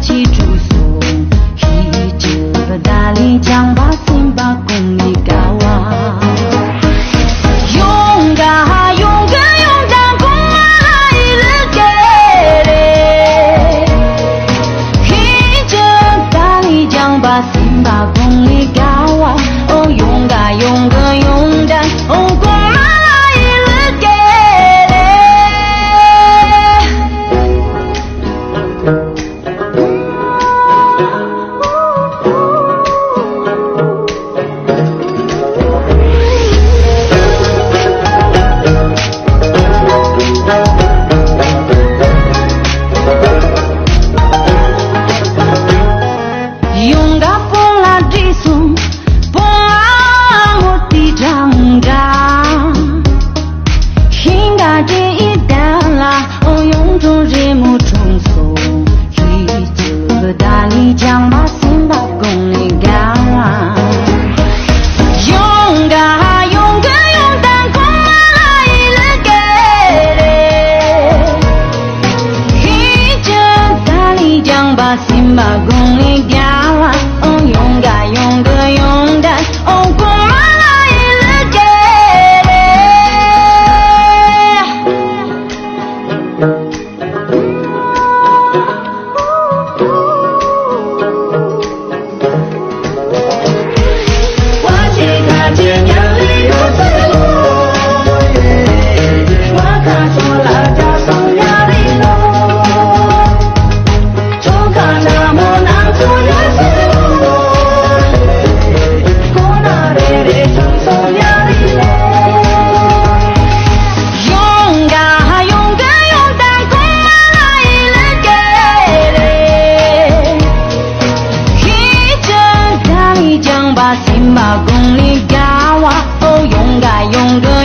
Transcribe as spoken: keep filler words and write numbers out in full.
ཅི་དྲུག་སོ། ཧི་ཅི་བ་ད་ལི་ལྗང་པ་སིམ་པ་གོང་ནི་དགའ་བ། ཡོང་ག་ཡོང་ག་ཡོང་ད་གོང་མ་ཧ་ཡི་ལི་ཀེ་རེ། ཧི་ཅི་ད་ལི་ལྗང་པ་སིམ་པ་གོང་ནི་དགའ་བ། ཨོ་ཡོང་ག་ཡོང་ག་ཡོང་ད་ཨོ་གོང་མ་ཧ་ཡི་ལི་ཀེ་རེ། ཡོང་ག་སྤོ་ལ་བྲིས་སོང་། སྤོ་ལ་མོ་ཏི་ཀྲང་ཀྲང་། ཧིང་ག་ཏེ་ཨི་ཏན་ལ་ཨོ་ཡོང་ཀྲུང་རེ་མོ་ཀྲུང་སོ། ཧི་ཅི་བ་ད་ལི་ལྗང་པ་སིམ་པ་གོང་ནི་དགའ་བ། ཡོང་ག་ཡོང་ག་ཡོང་ད་གོང་མ་ཧ་ཡི་ལི་ཀེ་རེ། ཧི་ཅི་ད་ལི་ལྗང་པ་སིམ་པ་གོང་ནི་དགའ་བ། ཨོ་ཡོང་ག་ཡོང་ག་ཡོང་ད་ཨོ་གོང་མ་ཧ་ཡི་ལི་ཀེ་རེ། ཡོང་ག་ཡོང་ག་ཡོང་ད་གོང་མ་ཧ་ཡི་ལི་ཀེ་རེ། ཧི་ཅི་ད་ལི་ལྗང་པ་སིམ་པ་གོང་ནི་དགའ་བ། ཨོ་ཡོང་ག་ཡོང་ག་